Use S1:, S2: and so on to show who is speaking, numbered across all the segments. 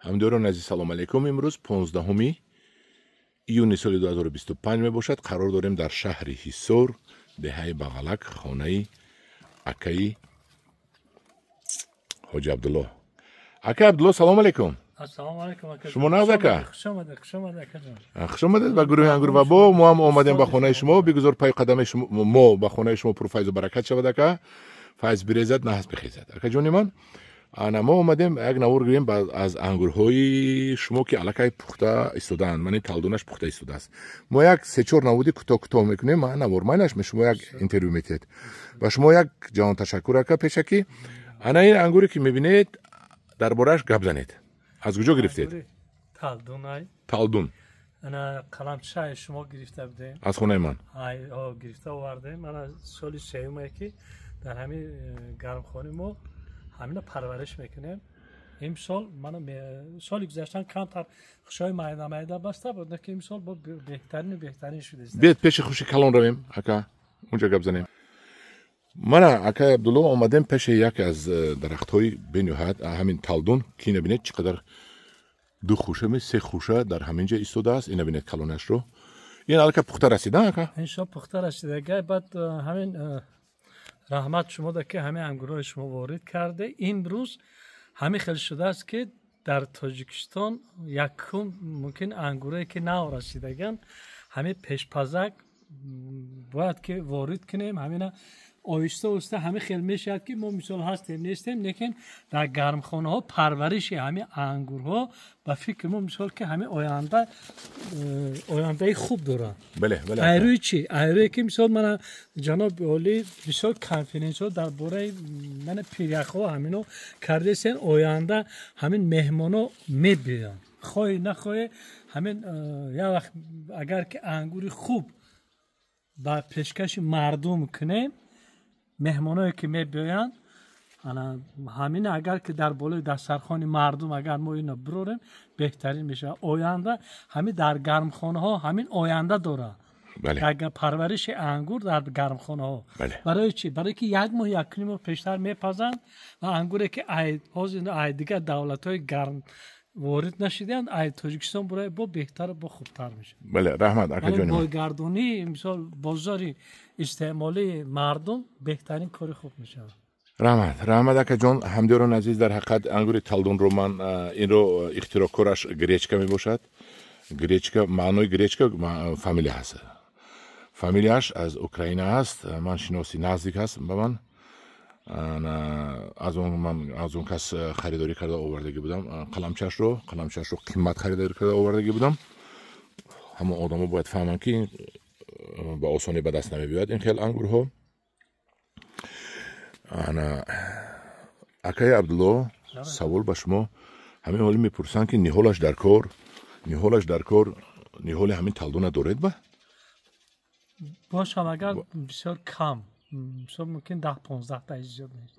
S1: Ҳамдиёрони азиз, салом алейкум. Имрӯз 15 июни соли 2025 мебошад. Қарор дорем дар шаҳри Ҳисор, деҳаи Бағалак, хонаи акаи Ҳоҷи Абдулло. Акаи Абдулло, салом алейкум.
S2: Ассалому алайкум, ака.
S1: Шумо нағз, ака?
S2: Хуш омадед, хуш омадед, акаҷон.
S1: Хуш омадед ба гурӯҳи Ангур ва боғ. Мо ҳам омадем ба хонаи шумо. Бигузор пай қадами мо ба хонаи шумо пурфайзу баракат шавад, ака. Файз бирезад, наҳс бихезад. Акаҷони ман, ана мо омадем як навор гирем аз ангурҳои шумо, ки аллакай пухта истодаанд. Мани талдунаш пухта истодааст. Мо як се-чор наводи кӯтоҳ кӯтоҳ мекунем. Ман навор майнаш, шумо як интервю метиҳед. Ба шумо як ҷаҳон ташаккур, ака, пешакӣ. Ана ин ангуре ки мебинед, дар борааш гап занед. Аз куҷо гирифтед?
S2: Талдунай.
S1: Талдун.
S2: Ана қаламчаи шумо гирифта будем.
S1: Аз хонаи ман?
S2: Гирифта овардем. Ана соли сеюме, ки дар ҳамин гармхонаи мо ҳамина парвариш мекунем. Имсол мана соли гузаштан камтар хушои майда майда баста буд, ки имсол бо беҳтарину беҳтарин шудааст.
S1: Биед, пеши хуши калон равем, ака, унҷа гап занем. Мана, акаи Абдулло, омадем пеши яке аз дарахтҳои бениҳоят ҳамин талдун, ки ина бинед, чӣ қадар ду хуша, се хуша дар ҳамин ҷа истодааст. Ина бинед калонашро. Ин аллакай пухта расида, ака?
S2: Иншо пухта расида. Баъд ҳамин раҳмат шумода, ки ҳамин ангурҳои шумо ворид карде. Имрӯз ҳамин хел шудааст, ки дар Тоҷикистон якум мумкин ангурое, ки нав расидаган, ҳамин пешпазак бояд ки ворид кунем. Ҳамина оҳиста оҳиста ҳамин хел мешавад, ки мо мисол ҳастем, нестем, лекин дар гармхонаҳо парвариши ҳамин ангурҳо, ба фикри мо, мисол ки ҳамин оянда ояндаи хуб дорад. Айрӯи чӣ? Айрӯе ки мисол мана ҷаноби олӣ бисёр конференсиҳо дар бораи мана пиряхҳо ҳамино кардесен. Оянда ҳамин меҳмоно мебиёянд, хоҳӣ нахоҳӣ. Ҳамин як вақт агар ки ангури хуб ба пешкаши мардум кунем, меҳмоное ки мебиёянд, ҳамин агар ки дар болои дастархони мардум агар мо ино бирорем, беҳтарин мешавад. Оянда ҳамин дар гармхонаҳо ҳамин оянда дорад парвариши ангур дар гармхонаҳо. Барои чӣ? Барои ки як моҳ, якним моҳ пештар мепазанд ва ангуре ки ҳозир ай дигар давлатҳои гарм ворид нашидаанд, ай Тоҷикистон бурай, бо беҳтару бо хубтар мешавад.
S1: Бале, раҳмат, акаҷони.
S2: Бойгардонӣ, мисол, бозори истеъмолии мардум беҳтарин кори хуб мешавад.
S1: Раҳмат, раҳмат, акаҷон. Ҳамдиёрони азиз, дар ҳақиқат ангури талдунро ман инро ихтироъкораш Гречка мебошад. Гречка, маънои Гречка фамилия ҳаст, фамилияш аз Украина аст. Ман шиноси наздик ҳаст ба ман. Аз он ман аз он кас харидорӣ карда овардагӣ будам қаламчашро. Қаламчашро қимат харидорӣ карда овардагӣ будам. Ҳамон одамо бояд фаҳманд, ки ба осонӣ ба даст намебиёяд ин хел ангурҳо. Ана, акаи Абдулло, савол ба шумо. Ҳамин ҳоле мепурсанд, ки ниҳолаш дар кор, ниҳолаш дар кор, ниҳоли ҳамин талдуна доред ба?
S2: Бошам агар, бисёр кам, мисол мумкин 10-15 та, зиёд нест.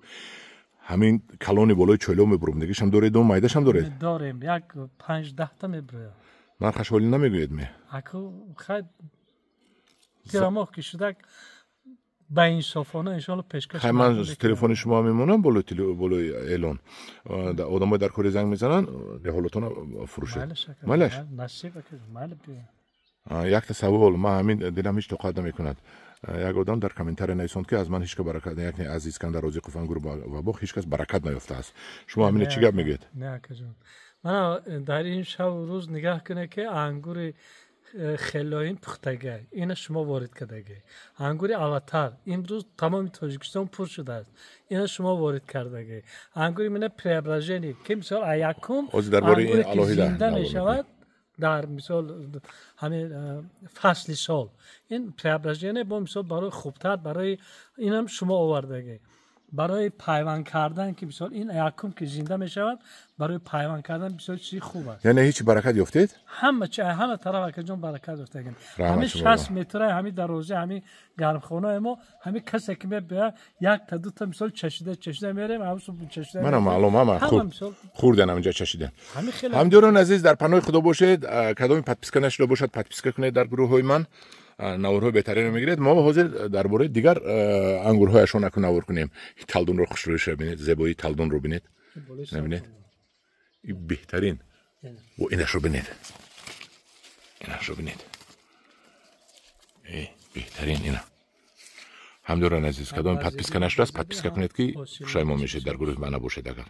S1: Ҳамин калони болои чойло мебурумдагишам доред, майдашам доред?
S2: Дорем, як 5-10 та мебурояд.
S1: Нархаш ҳолӣ намегӯед ме?
S2: Аку, хай, тирамоҳ ки шудак, ба инсофона иншоалло пешкаш.
S1: Хай, ман телефони шумо мемонам болои эълон. Одамои дар кори занг мезананд, ниҳолотона фурӯшед. Майлаш.
S2: Насиб, майли.
S1: Якта савол, ман ҳамин дилам ҳеҷ тоқат намекунад. Як одам дар комментария нависонд, ки аз ман ҳеҷ ка баракат, як аз Искандар Розиқов Ангур ва боғ ҳеҷ кас баракат наёфтааст. Шумо ҳамина чӣ гап мегӯед?
S2: Не, акаҷон, мана дар ин шабу рӯз нигаҳ кунед, ки ангури хелоин пухтагай, ина шумо ворид кардагай. Ангури Аватар имрӯз тамоми Тоҷикистон пур шудааст, ина шумо ворид кардагай. Ангури мина Преображение, ки мисол якум ангуре ки зинда мешавад дар мисол ҳамин фасли сол, ин Преображение бо мисол барои хубтар, барои инам шумо овардагӣ. Барои пайванд кардан, ки мисол ин якум ки зинда мешавад, барои пайванд кардан бисёр чизи хуб аст.
S1: Яъне ҳеҷ баракат ёфтед?
S2: Ҳама чи, ҳама тараф, акаҷон, баракат ёфтагем. Ҳамин 60 метра ҳамин дарозаи ҳамин гармхонаи мо, ҳамин касе ки мебиёяд, якта дута мисол чашида чашида мерем, чашида.
S1: Мана маълум, ҳама хурдан ҳаминҷа чашида. Ҳамдиёрони азиз, дар паноҳи Худо бошед. Кадоми подписка нашуда бошад, подписка кунед. Дар гурӯҳҳои ман наворҳои беҳтаринро мегиред. Мо ҳозир дар бораи дигар ангурҳояшон аку навор кунем. Талдунро хушрӯиша бинед, зебоии талдунро бинед, набинед, беҳтарин. Во, инашро бинед, инашро бинед, беҳтарин ина. Ҳамдоран азиз, кадом подписка нашудааст, подписка кунед, ки пушаймон мешед, дар гурӯҳи ман набошед агар.